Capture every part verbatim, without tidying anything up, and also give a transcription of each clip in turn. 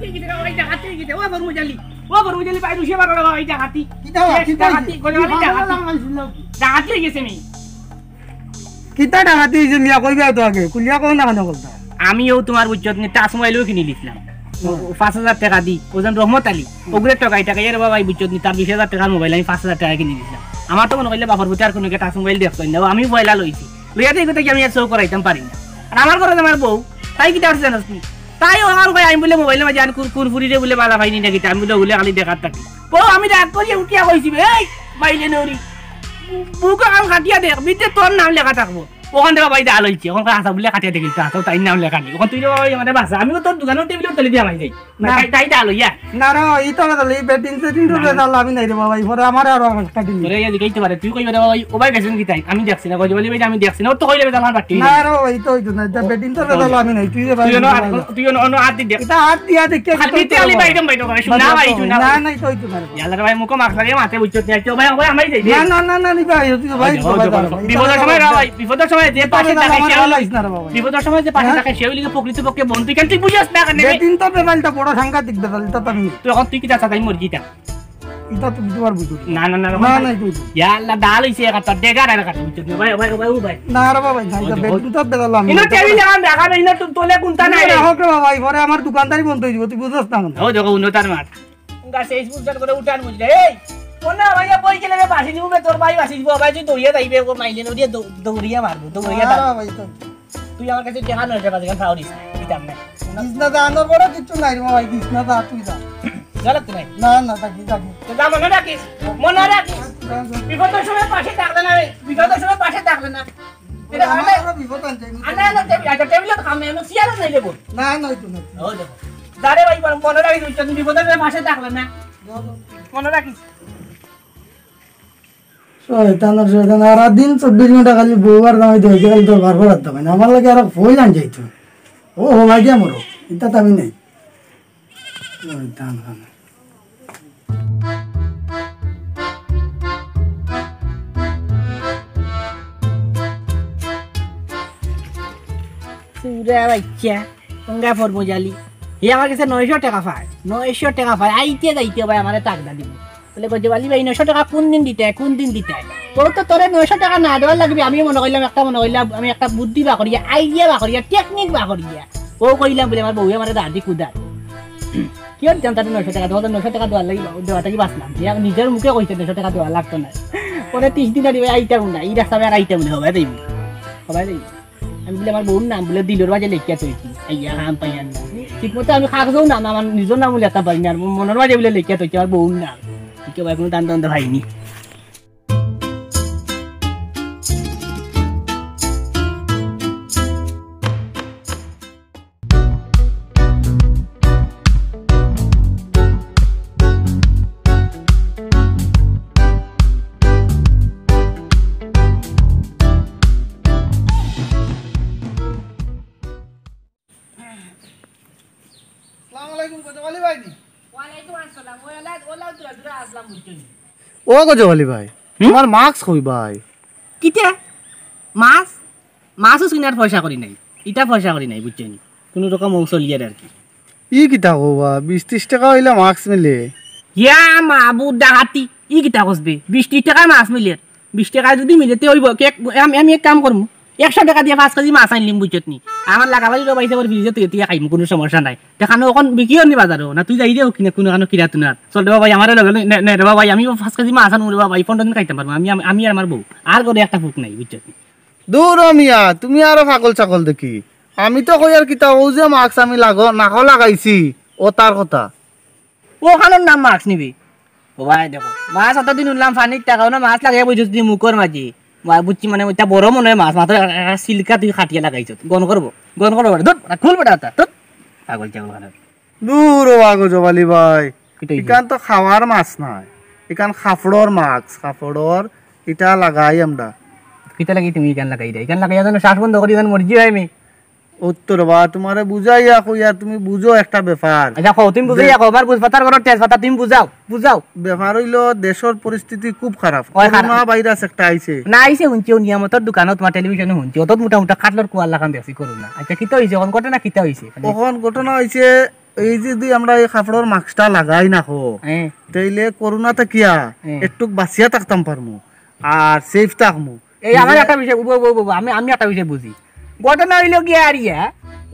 এই কিতা রে বাবা, এই ডাকাতি, এই কিতা? ও বড় মজালি, ও বড় মজালি, বাইরে উঠে বারো রে বাবা, এই ডাকাতি। কিতা, এই কিতা ডাকাতি, হইছে? গজওয়ালি কিতা ডাকাতি। হইছে? ডাকাতি হয়ে গেছে নি। কিতা ডাকাতি হইছে মিয়া, কইবা তো আগে, খুলিয়া কও না কেনে কথা? আমিও তোমার বুঝছত নি, touch mobile ও কিনি দিছিলাম। হুম। ও পাঁচ হাজার টেকা দি, ওজন রহমত আলী, হুম। ওগুলো টকাই টাকাই, এর বাবা, এই বুঝছত নি, তার বিশ হাজার টেকার মোবাইল আমি পাঁচ হাজার টেকা কিনি দিছিলাম। আমার তো মনে করলে বাপর প্রতি আর কোনো touch mobile দেখতো না, আমি পয়লা লইছি। লইয়া তো এই কথা কি আমি আর show করাইতাম পারি না। আর আমার ঘরে যে আমার বউ, তাই কিতা করছে জানোস নি? তাই ও আমার কয় আমি বলে মোবাইলের মাঝে আন কুর-, কুরফুরিরে বলে বালা পাইনি না কিতা, আমি বলে ওগুলো খালি দেখার থাকি। ও আমি রাগ করিয়া উঠিয়া কইছি, "এই মাইলে নরি, বুকে কান কাটিয়া দেখ, ভিতরে তোর নাম লেখা থাকবো।" ওখান থেকে বাবা ইটা আলো হইছে, ওখান থেকে আসা বলে কাটিয়া দেখিল তো, আসা তাই নাম লেখা নেই। ওখান তুই রে বাবা, এই আমাদের বাসা, আমি তো তোর দোকানে টেবিলের তলে দিয়া মাই যাই। না, না। তাই, তাই ইটা আলো, ইয়া। না রে, এই তো বেদাল, এই বেটিন সেটিন তো না। বেদাল আমি নাই রে বাবা, এই পরে আমার আরো আমার কাটিনি। তোরে ইয়া দিকে ইতে পারে, তুই কইবে রে বাবা, ও ভাই গেছেন কি তাই? আমি দেখছি না, গজওয়ালি ভাই আমি দেখছি না, ও তো কইলে বেদাল আমার কাটি। না রে বাবা, এই তো হইতো না, এটা বেটিন তো বেদাল আমি নাই, তুই রে ভাই তুই অন্য বেদাল। আত-, তুই অন্য, অন্য আত দি দেখ। এটা আত দিয়া দেখ, কে খালি কইতো মিতে আলি রে ভাই, বাবা। একদম ভাই, তো ভাই, শোনা ভাই, শোনা ভাই। না, না, এই তো হইতো না রে বাবা। ইয়াল্লা রে ভাই, মুখো মাছ লাগে, মাথে বুঝছো, তুই আইছো ভাই, ভাই, আমি যাই। না, না, না, না, নি ভাই, তুই ভাই, ওই দেখো, ভাই, ওই দেখো, ভাই, ভাই। বিপদের সময় রে ভাই, বিপদের সময় যে পাশে থাকে, সে হলো লাইস না রে বাবা। বিপদের সময় যে পাশে হ্যাঁ? থাকে, সে হইলে প্রকৃতপক্ষে বন্ধু, কেন তুই বুঝিস না কেন? বেটিন তো বেদালটা বড় সাংঘাতিক বেদালটা তো আমি। তুই এখন তুই কি চাস, আমি মরি যাইতাম। এটা তুমি তোমার বুঝো। না, না, না, না, না, না, তুই তো। ইয়াল্লা, ডাল হইছে এক হাত, ডেগার আর এক হাত, বুঝছো? ভাই, ভাই, ভাই, ও ভাই। না রে বাবা, না, এটা ওই, বেটিন তো বেদাল আমি। ইনো টেবিল লাগান দেখা, ইনো তো তোলে কোনটা নাই রে। রাখো রে বাবা, এই পরে আমার দোকানদারি বন্ধ হয়ে যাবে, তুই বুঝছ না কেন? ও দেখো, উন্নতার মাঠ। উনকা শেষ বুঝার করে উঠান বুঝলে। এই, মনে হয় ভাইয়া বই গেলে রে বাসি দিব, তোর ভাই বাসি দিব, ভাই তুই দৌড়িয়ে যাইবে, ও মাইলে দৌড়িয়ে দৌ-, দৌড়িয়ে মারবো, দৌড়িয়ে না, মারবো। ভাই, তো তুই আমার কাছে দেখা নয়, টাকা দিকে খাওয়া দিস, দিতাম না। দিস না, যা, আনার পরে কিচ্ছু নাই রে ভাই, দিস না, যা, তুই যা। যা লাগতো নাই। না, না, থাকি, থাকি। তো যা, মনে রাখিস, মনে রাখিস। যা, যা। বিপদের সময় পাশে থাকলে না রে, বিপদের সময় পাশে থাকলে না। এটা আমার আরে, আরো বিপদ আনছে, আমি আরে, আরে, টেবিল, আচ্ছা, টেবিলে তো খাম নাই, আমি চেয়ারও নাই দেবো। না, না, হইতো না। ও দেখো। যা রে ভাই, মনে রাখিস, তুই বিপদের সময় পাশে থাকলে না। যা, যা। মনে রাখিস। শয়তান আর শয়তান, সারা দিন চব্বিশ ঘন্টা খালি বউ আর জামাই দেখে, খালি দরবার করার দাম। আমার লাগে আর ফোন আন যাইতো। ও, ও ভাই, দিয়া মরো। এটা তো আমি নেই। শয়তান খান। চুরা বাচ্চা, পঙ্গা ফরমজালি। হে আমার কাছে নয়শো টাকা পায়, নয়শো টাকা পায়। আইতে যাইতে ভাই আমারে টাকা দিব। বলে, "গজওয়ালি ভাই, নয়শো টাকা কোন দিন দিতে, কোন দিন দিতে?" তো, তো তোরে নয়শো টাকা না দেওয়ার লাগবে, আমি মনে করলাম একটা, মনে করলাম আমি একটা বুদ্ধি বার করিয়া, idea বার করিয়া, technique বার করিয়া। ও কইলাম বলে, "আমার বউয়ে আমারে দাঁড়ি কুদার।" কি আর জানতাম নয়শো টাকা, তোমাদের নয়শো টাকা দেওয়ার লাগি, দেওয়াটা কি বাঁচলাম? যে আমি নিজের মুখে কইতে নয়শো টাকা দেওয়া লাগতো না। পরে তিরিশ দিন আর আইতাম না, এই রাস্তা আর আইতাম না, হবে দেব, হবে দেব। আমি বলে, "আমার বউর নাম বলে দিলর মাঝে লেখিয়া থইছি, আইয়া হাম পাইয়ার না।" ঠিক মতো আমি কাগজও নাম, আমার নিজের নামও লেখা পারি না, আর মনের মাঝে বলে লেখিয়া থইছি আমার বউর নাম। ঠিক ভাই, কোনো দান দন্দ হয়নি। আসসালামু আলাইকুম, গজওয়ালি ভাই নি? ওয়ালাইকুম আসসালাম। ওই ওলা, ওলা দূরা দূরা আসলাম, বুঝছো নি? ও গজওয়ালি ভাই, হুম? তোমার মাস্ক কই ভাই? কিতা? মাছ? মাছও কিনার পয়সা করি নাই, ইটা পয়সা করি নাই, বুঝছো নি? কোনো রকম ও চলিয়ার আর কি। ই কিতা কও বা, বিশ ত্রিশ টাকা অইলে মাস্ক মিলে। ইয়া মাবুদ ডাকাতি, ই কিতা কস বে? বিশ ত্রিশ টাকায় মাছ মিলে। বিশ টাকায় যদি মিলে, তে অইবো। কে, আমি, আমি এক কাম করমু, একশো টাকা দিয়া পাঁচ কেজি মাছ আনলিম, বুঝছত নি? আমার লাগাবাড়ি রবাইছে, আবার ফ্রিজে তুই, তুই খাইমু, কোনো সমস্যা নাই। দেখানো অখন বিকিও নি বাজারো, না তুই যাই রে, ও কিনা, কোনো কানো কিনা তুনার। চল রে বাবা, আমারে লগে লই, নে, নে রে বাবা, আমি পাঁচ কেজি মাছ আনমু রে বাবা, এই পনেরো দিন খাইতাম পারমু। আমি, আমি, আমি আর আমার বউ, আর করে একটা ফুক নাই, বুঝছত নি? দূর ও মিয়া, তুমি আরো পাগল ছাগল দেখি। আমি তো কই আর কিতা, ও যে মাস্ক আমি লাগো, নাকো লাগাইছি, ও তার কথা। ও খানোর নাম মাস্ক নিবি? ও ভাই দেখো, মাছ অতদিন উঠলাম পানির টাকা, না মাছ লাগাই বুঝছিস তুই মুখর মাঝে। মা বুঝছি মানে ওইটা বড় মনে হয় মাছ, মাত্র এ-, এ-, সিলকা তুই খাটিয়ে লাগাইছ। গন করবো, গন করবো, ধুর, খুল বেটা ওটা, ধুর। পাগল ছাগল খানোর। দূর ও আগো জবালি ভাই, কিতা হইছে? ইখান তো খাওয়ার মাছ নায়, ইখান কাপড়র মাছ, কাপড়র ইটা লাগাই আমরা। কিতা লাগি তুমি ইখান লাগাই দেয়? ইখান লাগাইয়া যেন শ্বাস বন্ধ করি যেন মরি যাই আমি। উত্তর বা তোমারে বুঝাইয়া কইয়া তুমি বুঝো একটা ব্যাপার। আচ্ছা, কও, তুমি বুঝাইয়া কও, আমার বুঝ পাতার ঘরর তেজ পাতা তুমি বুঝাও, বুঝাও। ব্যাপার অইলো দেশর পরিস্থিতি খুব খারাপ। ওই খারাপ। করোনা ভাইরাস একটা আইছে। না আইছে হুনছি, ও নিয়ামতর দোকানো তোমার টেলিভিশনে হুনছি, অত মোটা মোটা কাটলর কুয়ার লাখান দেখছি করোনা। আচ্ছা, কিতা হইছে? অখন ঘটনা কিতা হইছে? অখন ঘটনা হইছে, এই যে যদি আমরা এই কাপড়র মাস্কটা লাগাই না খো, হ্যাঁ। তাইলে করোনা থাকিয়া হ্যাঁ। একটুক বাঁচিয়া থাকতাম পারমু, আর সেফ থাকমু। এই আমার নিজে একটা বিষয়, বউ, বউ, বউ, বউ, আমি, আমি একটা বিষয় বুঝি। ঘটনা অইলো গিয়া আর ইয়া,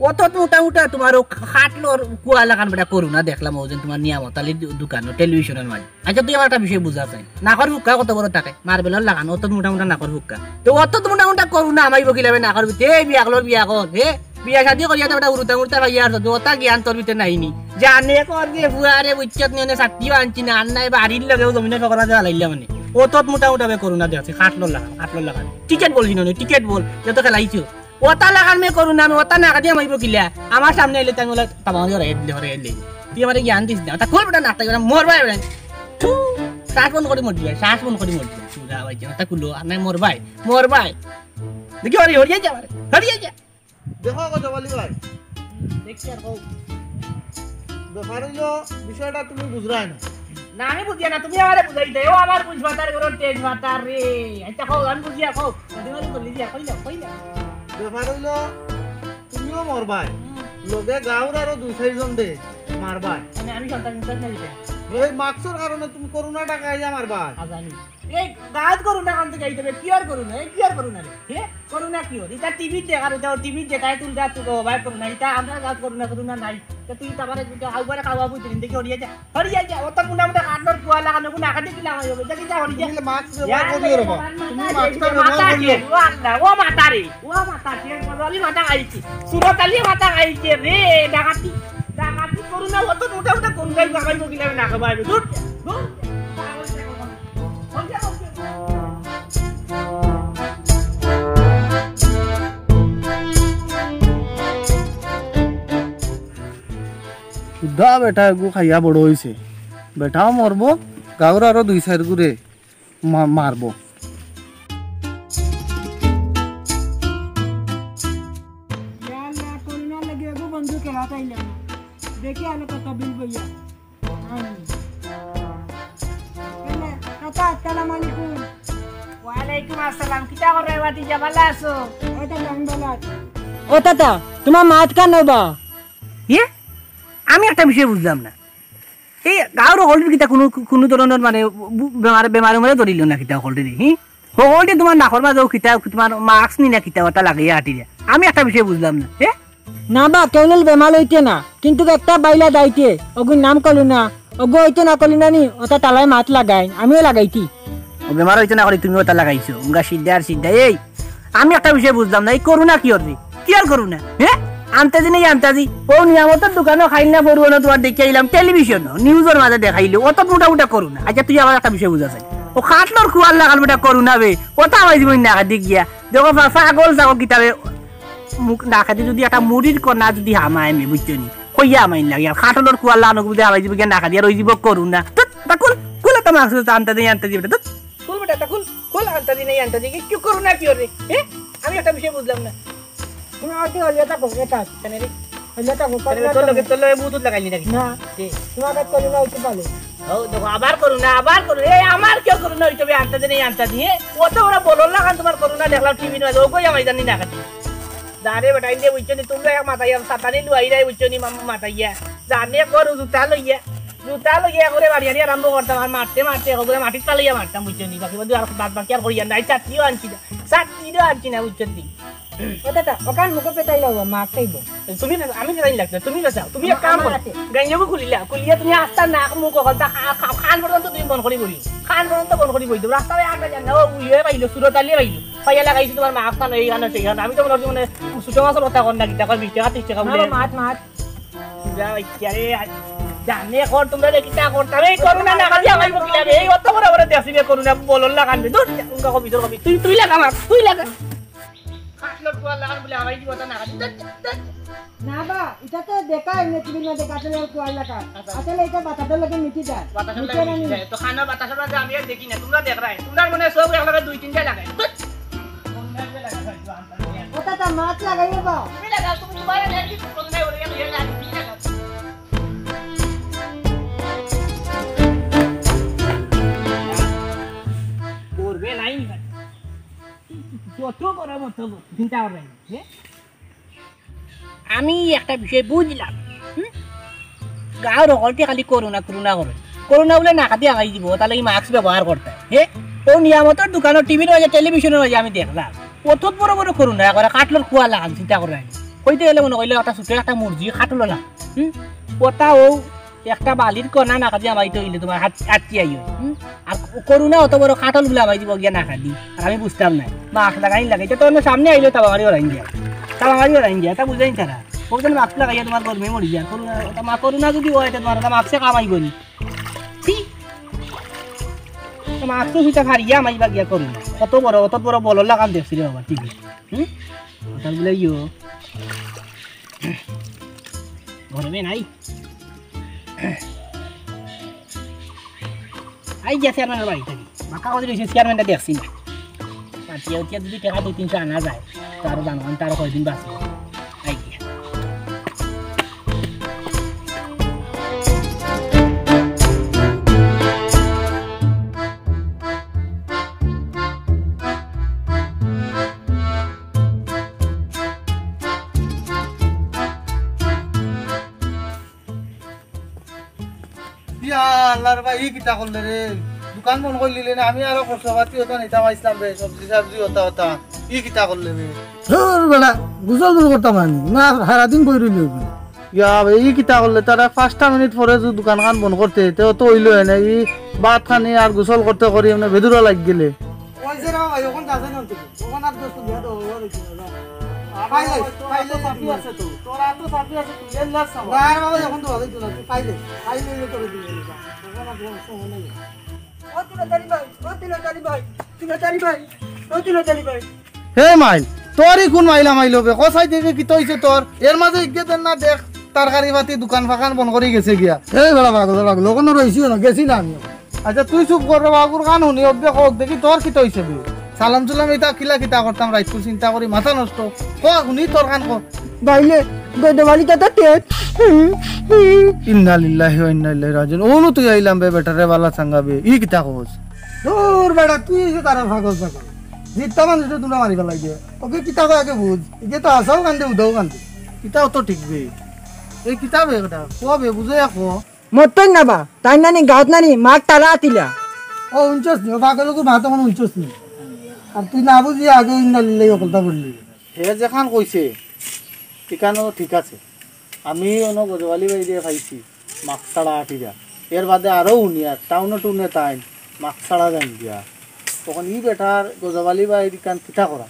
অত তো মোটা মোটা তোমার ও খাটলর কুয়া লাখান বেটা করোনা দেখলাম, ওজন তোমার নিয়ামত আলীর দু-, দোকানো, টেলিভিশনর মাঝে। আচ্ছা, তুই আমার একটা বিষয় বুঝা চাই, নাকর হুক্কা কত বড় থাকে, মার্বেলর লাখান, অত মোটা মোটা নাকর হুক্কা। তো অত মোটা মোটা করোনা আমাইবো কিলাবে নাকর ভিতরে, এই বিয়াকলর বিয়াকল, হে? বিয়া শাদি করিয়া তো বেটা উড়ুতা উড়ুতা পাইয়া আর তো, ওটা জ্ঞান তোর ভিতরে নাই নি। জানে কর যে ফুয়ারে বুঝছত নি, অনে ছাতিও আনছি না, আর নাই বাড়ির লগেও জমিনে ফকরা দেওয়া লাইলা মানে। অত মোটা মোটা বে করোনা দেওয়া আছে, খাটলর লাখান, খাটলর লাখান। টিকিট বল কিনো নি, টিকিট বল, যত খেলাইছো। ওটা লাখান মে করোনা, আমি ওটা না কাটিয়া মাইবো কিলা? আমার সামনে আইলে তাই বলে, তামাও হরে দিলে, হরে দিলে। তুই আমারে জ্ঞান দিস না, ওটা খুল বেটা, নাকটা করে মরবায় বেটা। থু, শ্বাস বন্ধ করি মরবি, শ্বাস বন্ধ করি মরবি। সুরা ভাই, ওটা খুলো, আর নাই মরবায়, মরবায়। দেখি, হরি, হরিয়ে যা, হরিয়ে যা। দেখো গো জবালি ভাই, দেখছি আর কও। ব্যাপার অইলো, বিষয়টা তুমি বুঝরায় না। না, আমি বুঝিয়া না, তুমি আমারে বুঝাই দেও। ও আমার বুঝ মাতার গরম তেজ মাতার রে। আচ্ছা, কও, আমি বুঝিয়া কও। তুমি আমারে বললি দিয়া, কইলা, কইলা। ব্যাপার অইলো, তুমিও মরবায়। হুম। লগে গাঁওর আরো দুই চাইরজন দে মারবায়। মানে আমি সন্তান সন্তান না দিতে। ওই মাস্কর কারণে তুমি করোনা টাকা আইয়া মারবায়। আ, জানি। এই গাঁত করোনা কান থেকে আইতে হবে, কিয়ার করোনা, এই কিয়ার করোনা রে? হে? করোনা কিয়ার? ইটা টিভিত দেখার, ইটা টিভিত দেখায়, তুলগা তুলগা ভাই করোনা, ইটা আমরা গাঁত করোনা, করোনা নাই। তো তুই তারপরে তুই তো হাউবারে খাওয়া বুঝলি, দেখি হরিয়া যা। হরিয়া যা, ও তো মুনা মুনা কান্নর কুয়া লাগানো, কোন আকাদে কি লাগাই হবে? দেখি যা হরিয়া। তুমি মাস্ক ব্যবহার করিও রে বা। তুমি মাস্কটা ব্যবহার করিও। ও আল্লাহ, ও মাতা রে, ও মাতা রে, বদলি মাতা খাইছে। সুরত আলী মাতা খাইছে রে, ডাকাতি, ডাকাতি করোনা, ও তো মোটা মোটা করোনা, লাগাই বকিলে না খাবাই। দূর, দূর। সুদা বেটা এগু খাইয়া বড় অইছে, বেটাও মরবো, গাঁওর আরো দুই চাইর গুরে মা-, মারবো। ইয়া আল্লাহ, করোনার লাগি এগু বন্ধু খেলা চাইলাম না। দেখি আলো কত বিল বইয়া। চাচা, আসসালামু আলাইকুম। ওয়ালাইকুম আসসালাম। কিতা করো এ বাতি যা, ভালা আছো? ও চাচা, আমি ভালা আছি। ও চাচা, তুমার মাত কান বা? ইয়ে? আমি একটা বিষয় বুঝলাম না। এই গাঁওর হকলটির কিতা কুনু, কুনু ধরনর মানে বু-, বেমার, বেমারে উমারে ধরিল না কিতা হকলটির, হি? হকলটি তুমার নাকর মাঝেও কিতা, তুমার মাস্ক নি না কিতা ওটা লাগাইয়া আটিরা। আমি একটা বিষয় বুঝলাম না, হে? না বা, কেউলর বেমার অইতে না, কিন্তু একটা বাইলা দাইতে, অগুর নাম করলু না, অগু অইতে না করলু না নি, ওটা তালায় মাত লাগাই, আমিও লাগাইতি। ও বেমার অইতে না করি তুমি ওটা লাগাইছো, উঙ্গা সিদ্ধা আর সিদ্ধা। এই, আমি একটা বিষয় বুঝলাম না, এই করোনা কিয়র রে? কিয়র করোনা? হে? আন্তাজি নেই আন্তাজি। ও নিয়ামতর দোকানো খাইল না পড়ুয়ানো তোমার দেখি আইলাম টেলিভিশন, নিউজর মাঝে দেখাইলো, অত মোটা মোটা করোনা। আচ্ছা, তুই আমার একটা বিষয় বুঝা চাই। ও খাটলর কুয়ার লাগাল বেটা করোনা বে, ওটা আমার জীবন না দিক গিয়া। দেখো, পা-, পাগল ছাগল কিতাবে মুখ না খাইতে যদি একটা মুড়ির কণা যদি হামায় আমি, বুঝছো নি? কইয়া হামাই লাগে। আর খাটলর কুয়ার লানো বুঝে হামাই দিব গিয়া না খাইতে, আর ওই দিব করুন না। তো, তা কুল, কুল একটা মাংস আনতে দেই, আনতে দিবে। তো, কুল বেটা, তা কুল, কুল আনতে দিই নাই, আনতে দিই। কি করুন না কি ওরে? এ? আমি একটা বিষয় বুঝলাম না। তুমি আমাকে হলিয়াটা বকে থাক। কেন রে? হলিয়াটা বকে কেন রে? থাক। তোর লগে, তোর লগে বুতুত লাগাইলি নাকি? না। কি? তোমার কাছে করুন না, হইতে পারে। ও, দেখো, আবার করুন না, আবার করুন। এই, আমার কেউ করুন না, ওই তবে আনতে দেই, আনতে দিয়ে। ও তো ওরা বলল না, কারণ তোমার করুন না, দেখলাম টিভির মাঝে, ও কই আমায় জানি না খাতি। জানে বেটা, ইন্দে বুঝছো নি, তোমরা এক মাথায়, আর সাতানি লুয়াই রাই বুঝছো নি, মাম-, মাথাইয়া। জানে করু জুতা লইয়া, জুতা লইয়া করে বাড়ি আনি আরম্ভ করতাম, আর মারতে মারতে, ওগুলো মাটির ফালাইয়া মারতাম, বুঝছো নি? বাকি বন্ধু আর বাদ বাকি আর করিয়া নাই, চাটনিও আনছি না, চাটনিও আনছি না, বুঝছো নি? ও দাদা, ওখান মুখে পেটাইলে হবে, মারতেই বল। তুমি না, আমি জানি লাগবে, তুমি না যাও, তুমি এক কাম আমার করো। হাতে। গাইয়াবো খুলিলা, খুলিয়া তুমি আস্তা নাক মুখ ওখান তা খা-, খা-, খান পর্যন্ত তুমি বন্ধ করি বলি। খান পর্যন্ত বন্ধ করি বলি। রাস্তায় আটা জান না, ও উইয়ে পাইলো, সুরত আলিয়ে পাইলো। পাইয়া লাগাইছি তোমার মা খান, এই খান, সেই খান। আমি তো মনে হচ্ছে মানে ছোট মাছের কথা কর না, কিতা কর, বিশ টাকা, ত্রিশ টাকা না, বলে। মাত, মাত। যা, ইচ্ছা রে, আজ জানে কর, তোমরা দেখি তা করতাম। এই করোনা না খালি আমার মুখ লাগে, এই অত বড় বড় দেখছি বে করোনা, বলল লাগান বে। দূর, উনকা কবি, তোর কবি। তুই, তুই লাগা মাত, তুই লাগা। কাটলো টুয়া লাগান বলে হামাই দিব, তা না কাটি। ধ্যাৎ, ধ্যাৎ। না বা, ইটা তো দেখা এমনি টিভির মধ্যে কাটলো টুয়া লাগা। আচ্ছা। আসলে ইটা বাতাসর লগে মিশি যায়। বাতাসর লগে মিশি যায়। তো খানা বাতাসর লগে আমি আর দেখি না, তোমরা দেখরায়। তোমরা মনে হয় সব এক লগে দুই তিনটা লাগায়। ধ্যাৎ। ওটা তো মাছ লাগাইও বা। তুমি লাগাও, তুমি তোমার এনে কি করবে, ওরে আমি লাগাই, তুমি লাগাও। করবে নাই। যত গরম অত চিন্তা করবে না, হ্যাঁ? আমি একটা বিষয় বুঝলাম, হুম? গাঁওর হকলতে খালি করোনা করোনা করে। করোনা বুলে নাকাদি হামাই দিব, তার লাগি মাস্ক ব্যবহার করতা। হে, অউ নিয়ামতর দোকানো, টিভির মাঝে, টেলিভিশনর মাঝে আমি দেখলাম, অত বড় বড় করোনা, একবারে কাঠলর কুয়া লাখান, চিন্তা করো। কইতে গেলে মনে কইলে একটা ছোট একটা মুরগি কাঠল না, হুম, অতা অউ একটা বালির কণা নাকাদি হামাইতে অইলে তুমার হাত আটকি আইও, হুম। আর করোনা অত বড় কাঠল বুলে হামাই দিব গিয়া নাকাদি, আর আমি বুঝতাম না। মাস্ক লাগাইন লাগাইতে তো অন্য সামনে আইলে তাবা মারি ওরাইন দিয়া, তাবা মারি ওরাইন দিয়া, তা বুঝাইন তারা। কতজন মাস্ক লাগাইয়া তুমার গরমে মরি যায়। করোনা, ওটা মা করোনা যদি হয়, তে তুমার ওটা মাস্কে কামাইব নি? ছি! তো মাস্ক তো সেটা ফারিয়া আমার ইবা গিয়া করোনা। কত বড়, কত বড় বলর লাখান দেখছি রে বাবা, টিভি। হুম? ওটা বলে ইয়ো। গরমে নাই। আই গিয়া চেয়ারম্যানর বাড়ি থাকি। বাক্কা করি রইছে, চেয়ারম্যানটা দেখছি না। পাতিয়া উঠিয়া যদি টেকা দুই তিনশো আনা যায়, তো আরো জানলাম, তারও কয়দিন বাঁচবো। আই গিয়া। ইয়া আল্লাহ রে ভাই, ই কিতা করলে রে? দোকান বন্ধ করি দিলে না, আমি আরো খরচা পাতি অতা নিতাম আইছলাম রে, সবজি সবজি অতা অতা। ই কিতা করলে রে? ধুর বেটা, গোসল গোসল করতাম আমি। না, সারাদিন বই রইলি ওখানে। ইয়া ভাই, ই কিতা করলে? তারা পাঁচটা মিনিট পরে যদি দোকান খান বন্ধ করতে, তে তো অইলো হয় না। ই ভাত খানি আর গোসল করতে করি এমনি বেদুরা লাগি গেলে। ওই যে রে ভাই, ওখান যাবে না তো। ওখান আর দশ মিনিট হবে, ওখান আর দশ মিনিট হবে। পাইলে, তোর পাইলে তো চাবি আছে তো। তোর তো চাবি আছে তো। এর লাগ সামনে। না রে বাবা, এখন তো হবে তো না। তুই পাইলে, পাইলে অইলে তোরে দিবি। ওখান আর দশ মিনিট হবে না। ও তিলতারি ভাই, ও তিলতারি ভাই, তিলতারি ভাই, ও তিলতারি ভাই। হে মাইল, তোরই কোন মাইলা মাইল হবে? কসাই দেখে কিতা অইছে তোর? এর মাঝে ইগে দেন না দেখ, তরকারি পাতি দোকান ফাকান বন্ধ করি গেছে গিয়া। এই বেটা পাগল, পাগল, ওখানে রইছি না, গেছি না আমি। আচ্ছা, তুই চুপ কর রে, বাবুর গান হুনি, অবে কওক দেখি তোর কিতা অইছে বে? সালাম সালাম ইতা কিলা কিতা করতাম, রাইতকুর চিন্তা করি, মাথা নষ্ট। ক, হুনি তোর গান ক। বাইলে, গদবালি তাতা তেত। ইন্না লিল্লাহি ওয়া ইন্না ইলাইহি রাজিউন। অনু তুই আইলাম বে বেটা রে, বালা চাঙ্গা বে। ই কিতা কস? দূর বেটা, তুই এসে তারা পাগল পাগল। জিততা মানুষ তো তোমরা মারি ফেলাই দিয়ে। ওকে কিতা কয় আগে বুঝ। ইগে তো আসাও কান্দে, উদাও কান্দে। ইতাও তো ঠিক বে। এই কিতা বে বেটা? ক বে, বুঝে ক। মরতই না বা, তাই নানি গাঁত নানি মাক তালা আতিলা। ও উঞ্চস নি, ও পাগল ওকে ভাত আমার উঞ্চস নি। আর তুই না বুঝি আগে ইন্না লিল্লাহি অকলতা বললি। হে যেখান কইছে, ইখানও ঠিক আছে। আমি অনো গজবালি বাইরে পাইছি, মাস্ক ছাড়া আটিরা। এর বাদে আরো হুনিয়ার, টাউনে টুনে তাইন, মাস্ক ছাড়া যাইন গিয়া। তখন ই বেটার গজবালি বাইর ইখান কিতা করা?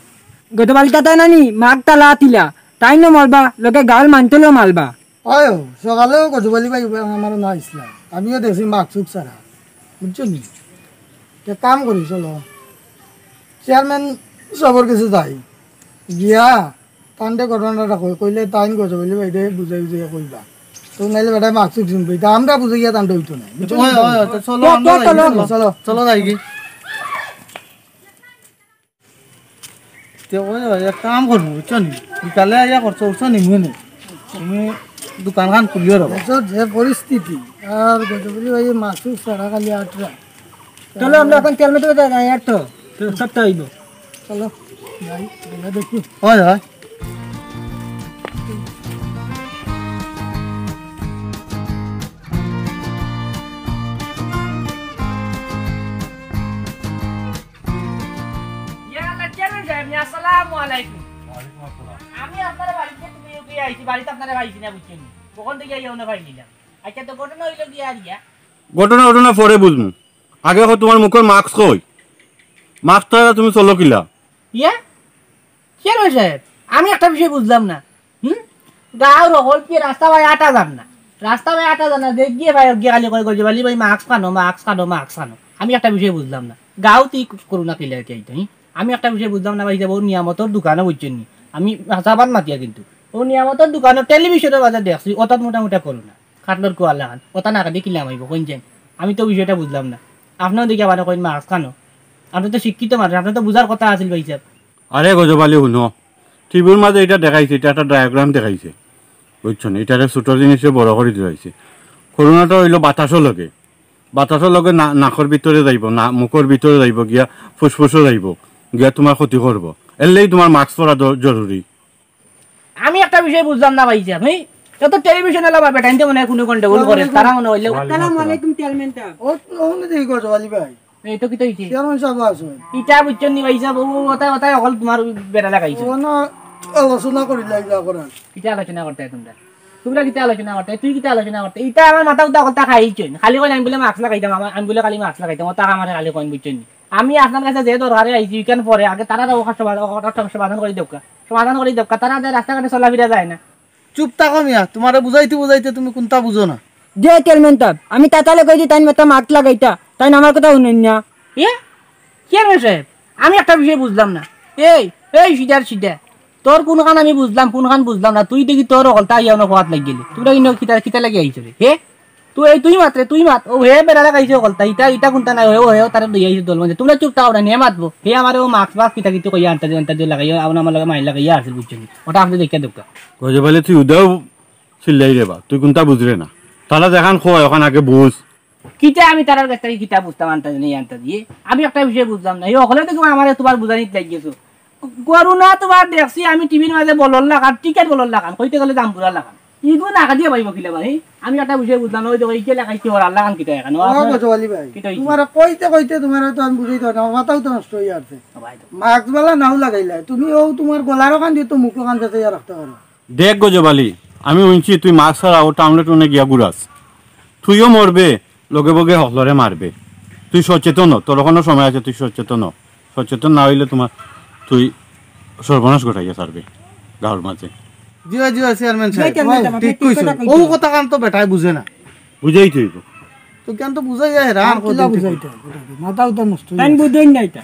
গজবালি তাতা নানি, মাক তালা আতিলা, তাইনও মালবা, লগে গাঁওর মানতলেও মালবা। অয়, সকালেও গজবালি ভাই আমার না আইসলা। আমিও দেখছি মাস্ক চুক ছাড়া। বুঝছো নি? তে কাম করি, চলো। চেয়ারম্যান সবর কাছে যাই। গিয়া, তান্ডে ঘটনাটা কই, কইলে তাইন গজবালি ভাইরে বুঝাই বুঝাই কইবা। তো নাইলে বেটায় মাস্ক চুক চিনবে। ইতা আমরা বুঝাইয়া তান্ডে অইতো না। বুঝছো নি? অয়, অয়, অয়, তো চলো, চলো, আমরা চলো, যাই, চলো। চলো। চলো যাই কি? তে ওই এক কাম করবো, বুঝছো নি? বিকালে আইয়া খরচ উরচ নিমু নে। তুমি দোকান খান খুলিও রবা। বুঝছো, যে পরিস্থিতি, আর গজবলি ভাই মাসুক সারা খালি আটরা। চলো, আমরা এখন তেল মেটে যাই, আর তো, তো সবটা হইব। চলো, যাই, গেলে দেখি। হয়, হয়। ইয়া আল্লাহ, চেয়ারম্যান সাহেব, নি, আসসালামু আলাইকুম। ওয়ালাইকুম আসসালাম। আমি আপনার বাড়িতে তুমি গিয়ে আইছি, বাড়িতে আপনারা পাইছি না, বুঝছেন? কখন থেকে ইয়ে ওনে পাইছিলাম। আচ্ছা, তো ঘটনা হইল কি আর ইয়া? ঘটনা, ঘটনা পরে বুঝমু। আগে কও, তোমার মুখর মাস্ক কই? মাস্ক ছাড়া তুমি চলো কিলা? ইয়া? চেয়ারম্যান সাহেব, আমি একটা বিষয় বুঝলাম না। হুম? গাঁওর হকল কি রাস্তা বায় আটা যার না? রাস্তা বায় আটা যার না, যে গিয়ে ভাই, গিয়ে খালি কয়, "গজব আলী ভাই, মাস্ক খানো, মাস্ক খানো, মাস্ক খানো।" আমি একটা বিষয় বুঝলাম না। গাঁওত ই করোনা কিলা কি আইতো, হুম? আমি একটা বিষয় বুঝলাম না ভাই, যে ও নিয়ামতর দোকানো বুঝছেন নি? আমি হাসাবান মাতিয়া কিন্তু। ও নিয়ামতর দোকানো টেলিভিশনের মাঝে দেখছি, অর্থাৎ মোটামুটি করোনা। কাটলর কুয়ালা খান। ওটা না কাটি কিলা মাইব, কইন যেন। আমি তো বিষয়টা বুঝলাম না। আপনারা দেখি আবার কইন মাস্ক খানো। আপনি তো শিক্ষিত মানুষ, আপনি তো বুঝার কথা আছিল ভাই সাহেব। আরে গজব আলী, হুনো, টিভির মাঝে ইটা দেখাইছে, ইটা একটা ডায়াগ্রাম দেখাইছে, বুঝছো নি? ইটারে ছোট জিনিসে বড় করি দিলাইছে। করোনাটা হইল বাতাসর লগে, বাতাসর লগে না-, নাকর ভিতরে যাইব, না, মুখর ভিতরে যাইব, গিয়া ফুসফুসও যাইব, গিয়া তোমার ক্ষতি করব। এর লাগি তোমার মাস্ক পরা দ-, জরুরি। আমি একটা বিষয় বুঝলাম না ভাই সাহেব, হ্যাঁ? তো তো টেলিভিশন আলা বা বেটাইন্তে মনে হয় কোনো গন্ডগোল করে, তারা মনে হইলে। আসসালামু আলাইকুম চেয়ারম্যান সাহেব। ও, ও না দেখি গো জওয়ালি ভাই। এই তো কিতা অইছে? চেয়ারম্যান সাহেব আছেন। ইটা বুঝছইন নি ভাই সাহেব, ও ওটা, ওটা অকল তোমার বেটা লাগাইছে। ও না, আলোচনা করি লাগি যা করার। কিতা আলোচনা করতে তোমরা? তোমরা কিতা আলোচনা করতে? তুই কিতা আলোচনা করতে? ইটা আমার মাথা উঠা কথা খাইছইন। খালি কইন আমি বুলে মাস্ক লাগাইতাম, আমার, আমি বুলে খালি মাস্ক লাগাইতাম, ওটা আমার খালি কইন বুঝছইন নি? আমি আপনার কাছে যে দরকারে আইছি, ইখান পরে আগে তারা ওখান সমাধান, ওখান সমাধান করি দেউক্কা। সমাধান করি দেউক্কা, তারা যে রাস্তাঘাটে চলাফিরা যায় না। চুপ থাকো মিয়া, তোমারে বুঝাইতে বুঝাইতে তুমি কোনটা বুঝো না। যে চেয়ারম্যান সাহেব, আমি তাতালে কইছি তাইন মাথা মাস্ক লাগাইতা, তাইন আমার কথা হুনইন না। এ? চেয়ারম্যান সাহেব, আমি একটা বিষয় বুঝলাম না। এই, এই সিটার সিটা, তোর কোনখান আমি বুঝলাম, কোনখান বুঝলাম না। তুই দেখি তোর অকলতা আইয়া অনো খোয়াত লাগি গেলি। তোমরা ইনো কিতা, কিতা লাগি আইছো রে? হে? তুই এই, তুই মাত রে, তুই মাত। ও হে বেড়া লাগাইছে অকলতা। ইটা, ইটা কোনটা নাই, ও হে, ও তারে লইয়া আইছে দল মধ্যে। তোমরা চুপ থাকো না, নিয়ে মাতবো। হে আমারে ও মাস্ক, মাস্ক কিতা কিতা কইয়া আনতা, আনতা দিয়া লাগাইয়া, আবার আমার লগে মাইর লাগাইয়া আছে, বুঝছো নি? ওটা আপনি দেখিয়া দেউক্কা। গজব আলী, তুই উদাও চিল্লাই রে বা, তুই কোনটা বুঝরে না। তারা যেখান কয়, ওখান আগে বুঝ। কিতা আমি তারার কাছ থাকি কিতা বুঝতাম আনতা দিয়া, আনতা দিয়া? আমি একটা বিষয় বুঝলাম না। এই অকলে তো আমারে তোমার বুঝানিত লাগি গেছো। করোনা তোমার দেখছি আমি টিভির মাঝে বলর লাখান, টিকেট বলর লাখান, কইতে গেলে জাম্বুরা লাখান। ইগু না কাটিয়া পাইব কিলা ভাই? আমি একটা বিষয় বুঝলাম না, ওই দেখো, ইকে লাগাইছে ওর আল্লাহ খান কিতা এখানে? ও, গজব আলী ভাই, কিতা হইছে? তোমার কইতে কইতে তোমার তো আমি বুঝাইতে পারি না, মাথাও তো নষ্ট হয়ে যাচ্ছে। ও ভাই তো। মাস্ক বালা নাও লাগাইলা, তুমি ও তোমার গলার ওখান দিয়ে তো মুখ ওখান যাতে রাখতে পারো। দেখ গজব আলী, আমি হুনছি তুই মাস্ক ছাড়া ও টাউনে টাউনে গিয়া ঘুরাস। তুইও মরবে, লগে বগে হকলরে মারবে। তুই সচেতন হ, তোর এখনো সময় আছে, তুই সচেতন হ। সচেতন না হইলে তোমার, তুই সর্বনাশ ঘটাইয়া ছাড়বে গাঁওর মাঝে। জি ভাই, জি ভাই, চেয়ারম্যান সাহেব। জি, চেয়ারম্যান সাহেব, ঠিক ঠিক কইছো। কথা কইছো। ও কথা কান তো বেটায় বুঝে না। বুঝাই তো হইব। তো কেন তো বুঝাই যায়, রান আর করে কিলা দিতে। বুঝাইতে হবে, ওটা কি? মাথাও তো নষ্ট হয়ে তাই গেছে। বুঝেন না এটা।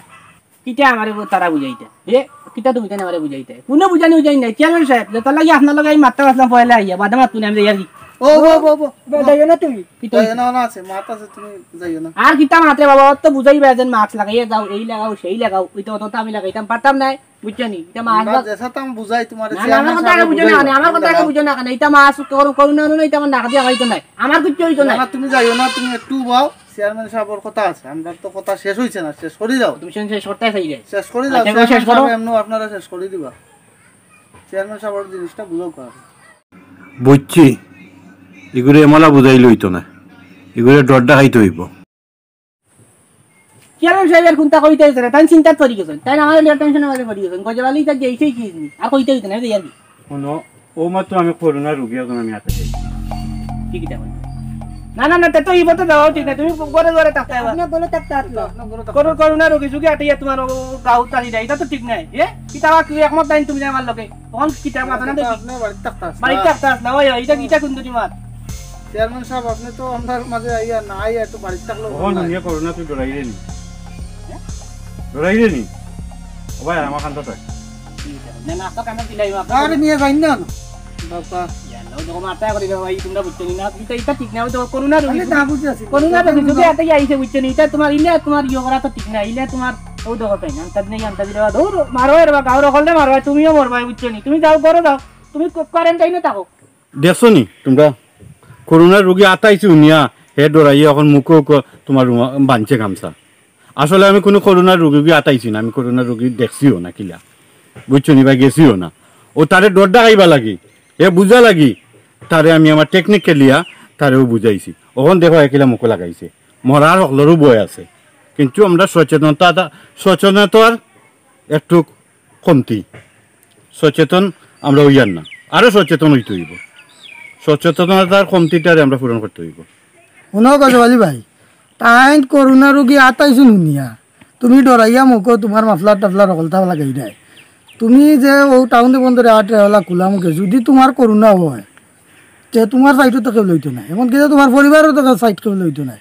কিতা আমারে বো-, তারা বুঝাইতা? এ, কিতা তুমি তাই আমারে বুঝাইতা? কোনো বুঝানি বুঝাই নাই। চেয়ারম্যান সাহেব, যেটা লাগি আপনার লগে আমি মাততাম আছলাম পয়লা আইয়া, বাদে মাতমু নে আমি যাই আর কি। ও, ও, ও, ও, ও। বা, যাইও না তুমি। কিতা যাইও হইছে? না, ওনা আছে, মাত আছে, তুমি যাইও না। আর কিতা মাতরে বাবা, অত বুঝাইবা যেন মাস্ক লাগাইয়া যাও, এই লাগাও, সেই লাগাও, ওইটা অত তো আমি লাগাইতাম পারতাম নায়, বুঝছো নি? এটা মাস্ক আমরা বা- যেসা তো আমি বুঝাই তোমার না, না, আমার চেয়ারম্যান কথা আগে সাহেব বুঝো না, বুঝাই না, আমার কথা আগে বুঝো না, না, এটা মাস্ক কর-, করোনা না, এটা আমার নাক দিয়া খাইতো নায়, আমার কিচ্ছু হইতো না, নায়। না, তুমি যাইও না, তুমি একটু বাও। চেয়ারম্যান সাহেবর কথা আছে, আমরা তো কথা শেষ হইছে না, শেষ করি দাও। তুমি শেষ, শেষ করতে চাই রে। শেষ করি দাও, আচ্ছা, শেষ চেয়ারম্যান করো। সাহেব এমনি আপনারা শেষ করি দিবা। চেয়ারম্যান সাহেবর জিনিসটা বুঝো কার। বুঝছি, এগুলো এমলা বুঝাইলে হইতো না, এগুলো ডর দেখাইতে হইব। চেয়ারম্যান সাহেব আর কোনটা কইতে হইছে না, তাই চিন্তাত পড়ি গেছেন, তাই আমার লিয়া টেনশনের মাঝে পড়ি গেছেন। গজব আলী তার যেইছেই কি আর কইতে হইতো না, এই আর কি। শোনো, ও মাত্র আমি করোনা রুগী, এখন আমি হাতে যাই। কি কিতা কইন? না, না, না, তে তো এই মতো যাওয়া উচিত না। তুমি ঘরে ঘরে থাকতে হবে। আপনি ঘরে থাকতে আসলো। করো-, করোনা রুগী সুগী আটিয়া তোমার ও গাউ তাড়ি দেয়, এটা তো ঠিক নাই। এ? কিতা আবার তুই একমত নাই তুমি আমার লগে? তখন কিতা মাথা না দেখি? আপনি বাড়িতে থাকতে আসলো। বাড়িতে থাকতে আসলো, ওই, ওই, এটা, এটা কোন দুটি মাত? চেয়ারম্যান সাহেব, আপনি তো আমার মাঝে আইয়া না আইয়া একটু বাড়িতে থাকলেও তখন ভালো হয়। দুনিয়া করোনা তুই ডরাইরে নি? হ্যাঁ? ডরাইরে নি? ও ভাই, আমার কান্দা থাক। না, না, আপনার কান্দা দিলাই, আপনার আরে মিয়া, যাইন না। বাবা। ইয়া আল্লাহ, ও দেখো, মাথা করে দেবো ভাই, তোমরা বুঝছো নি না? এটা, এটা ঠিক না, ও দেখো, করোনা রোগী, আরে, না বুঝি আছি। করোনা রোগী, যদি এত ইয়া আইছে, বুঝছো নি? এটা তোমার, ইলে তোমার ইয়ে করা তো ঠিক না, ইলে তোমার, ও দেখো, তাই না? আন্তাজ নেই, আন্তাজ নেই, ধরো, মারো এর বা, গাউর হকলরে মারো, তুমিও মরবায়, বুঝছো নি? তুমি যাও, ঘরো যাও, তুমি কো-, কোয়ারেন্টাইনে থাকো। দেখছো নি তোমরা? করোনা রোগী আতাইছে উনিয়া, হে ডরাইয়া এখন মুখো উখো তোমার রুমা-, বানছে গামছা। আসলে আমি কোনো করোনা রোগী আতাইছি না, আমি করোনা রোগী দেখছিও না কিলা, বুঝছো নি ভাই, গেছিও না। ও তারে ডর দেখাইবা লাগি, এ বুঝা লাগি, তারে আমি আমার টেকনিক খেলিয়া তারেও বুঝাইছি। অখন দেখো এ কিলা মুখো লাগাইছে, মরার হকলরও ভয় আছে, কিন্তু আমরা সচেতনতা, সচেতনতার একটু কমতি, সচেতন আমরা হইয়ার না, আরো সচেতন হইতে হইব। সচেতনতার কমতিটারে আমরা পূরণ করতে হইব। হুনো গজব আলী ভাই, তাইন করোনা রোগী আতাইছুন হুনিয়া, তুমি ডরাইয়া মুখো তোমার মাফলার টাফলার হকলতা লাগাই দেয়। তুমি যে ও টাউনে বন্দরে আটরে ওলা খোলা মুখে, যদি তোমার করোনা হয়, তে তোমার সাইডও তো কেউ লইতো না, এমনকি যে তোমার পরিবারও তো সাইড কেউ লইতো না।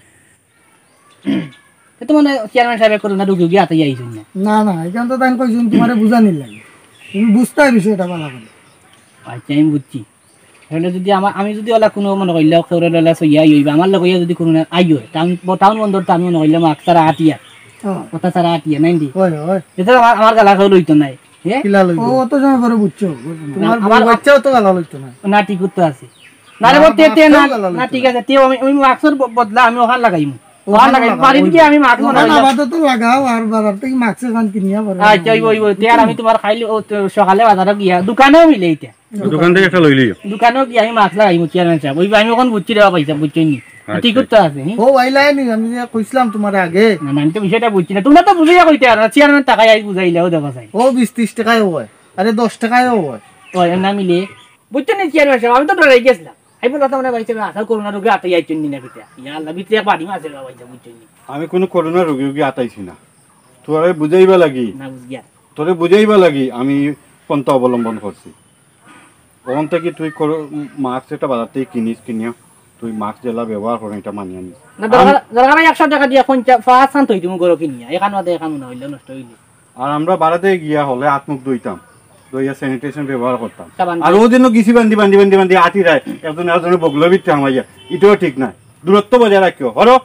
তো তোমার চেয়ারম্যান সাহেব করোনা রোগী উগী আতাই আইছুন না? না, না, এখান তো তাই কইছুন তোমারে বুঝানির লাগি। তুমি বুঝতে হয় বিষয়টা ভালো করে। আচ্ছা, আমি বুঝছি। তাহলে যদি আমার, আমি যদি ওলা কোনো মনে করলে কেউরে লইলা সইয়া আই হইবা, আমার লগে যদি করোনা আই হয়, টাউন, টাউন বন্দর তো আমি মনে করলে মাস্ক ছাড়া আটিয়া। হ্যাঁ। কথা ছাড়া আটিয়া, নাইনটি। হয়, হয়। এটা আমার, আমার গালা কেউ লইতো নাই। হ্যাঁ? কিলা লইতো? ও, অত সময় পরে বুঝছো। তোমার আমার বাচ্চাও তো গালা লইতো না। না, ঠিক করতে আছে। না রে, না, বলতে, তে না, মাস্কও গালা না, লইতো ঠিক না। আছে, তেও আমি, আমি মাস্কর ব-, বদলা আমি ওখান লাগাইমু। ওখানে লাগাই, লাগাও, বাড়িত ওই গিয়া আমি মাস্ক না, না, বানাইলাম। বাজার তো লাগাও, আর বাজার থাকি মাস্ক এখন কিনিয়া পরে। আচ্ছা, ওই, ওই, ওই, তে আর আমি তুমার খাইল, ও তো সকালে বাজারো গিয়া, দোকানেও মিলে ইতা। দোকান থাকি একটা লইলিও। দোকানেও গিয়া আমি মাস্ক লাগাইমু, চেয়ারম্যান সাব। ওই আমি অখন বুঝছি রে বাবা, হিসাব বুঝছইন নি? আচ্ছা, ঠিক করতে আচ্ছা। আছে, হুম? ও, ভাইলাই নি, আমি যে কইছিলাম তুমারে আগে। না, না, আমি তো বিষয়টা বুঝছি না। তুমরা তো বুঝাইয়া কইতে পারো না, চেয়ারম্যান তাকাই আইজ বুঝাইলে, ও দেখো চাই। ও, বিশ ত্রিশ টেকায়ও অয়, আরে, দশ টেকায়ও অয়। অয়, না মিলে। বুঝছো নি চেয়ারম্যান সাব, আমি তো ডরাই গেছিলাম। আমি বললাম, মানে, ভাই সাব, আসাও করোনা রোগে আতাই আইছইন নি না কিতা? ইয়া আল্লাহ, ভিতরে এক বাড়ি মারছে রে বাবা, ভাই সাব, বুঝছইন নি? আমি কুনু করোনা রোগী উগী আতাইছি না। তোরে বুঝাইবা লাগি, না বুঝিয়া। তোরে বুঝাইবা লাগি আমি পন্থা অবলম্বন করছি। অখন থাকি তুই করো, মাস্ক এটা বাজার থাকি কিনিস, কিনিয়া তুই মাস্ক যেলা ব্যবহার কর, এটা মানিয়া নিস। না, আর দরকার, দরকার নাই একশো টেকা দিয়া পঞ্চাশ, পাঁচ খান থই দিমু গরো কিনিয়া। এখান বাদে এখান মনে অইলে নষ্ট অইলে। আর আমরা বাড়াতে গিয়া হলে হাত মুখ ধুইতাম, ধুইয়া স্যানিটেশন ব্যবহার করতাম। সাবান আর দিয়া। ও দিনও গেছি বান্দি, বান্দি, বান্দি, বান্দি আটি রায়, একজন একজনের বগলো ভিতরে হামাইয়া, এটাও ঠিক নাই। দূরত্ব বজায় রাখিও, হরো,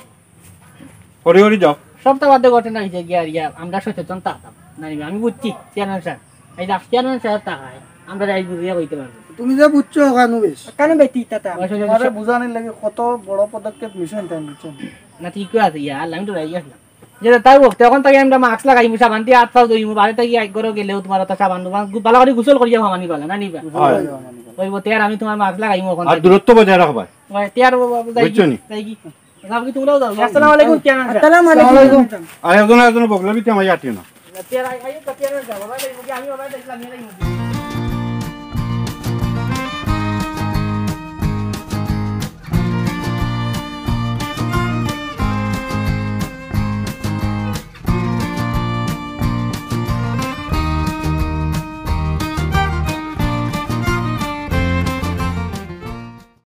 হরি হরি যাও। সবটা বাদে ঘটনা অইছে গিয়া আর ইয়া, আমরা সচেতন থাকতাম। না, আমি বুঝছি, চেয়ারম্যান সাব। এই যে চেয়ারম্যান সাব তাকায়, আমরা যাই বুঝিয়া কইতে পারবো। তুমি যে বুঝছো, ওখানে বেশ। কেন বেটি, তা তা? ওই সব তোমারে সব বুঝানির লাগি কত বড় পদক্ষেপ নিছেন, তাই বুঝছেন? না, ঠিক আছে, ইয়া, আল্লাহ, আমি তো রাজি আসলাম। যে তাই হোক, তখন থাকি আমরা মাস্ক লাগাইমু, সাবান দিয়া হাত পাও ধুইমু, বাড়ি থাকি এক ঘরো গেলেও তুমার অত সাবান, তুমার গু-, ভালা করি গোসল করিয়া হামানি পালা, না নিবা? গোসল হয়। করিয়া হামানি পালা। ওই বতে আর আমি তুমার মাস্ক লাগাইমু অখন আর থাকি। দূরত্ব বজায় রাখবা। ওই, তে আর ও, ও, যাই কি, বুঝছো নি? যাই কি? যাও কি, তুমরাও যাও। আসসালামু আলাইকুম, চেয়ারম্যান সাব। আসসালামু আলাইকুম। আর একজন একজন বগলো ভিতরে হামাইয়া আটিও না। তে আর আই-, আইও তো চেয়ারম্যান সাব, বাবা, যাইমু কি, আমি বাবা, যাইছিলাম, নিয়ে যাইমু।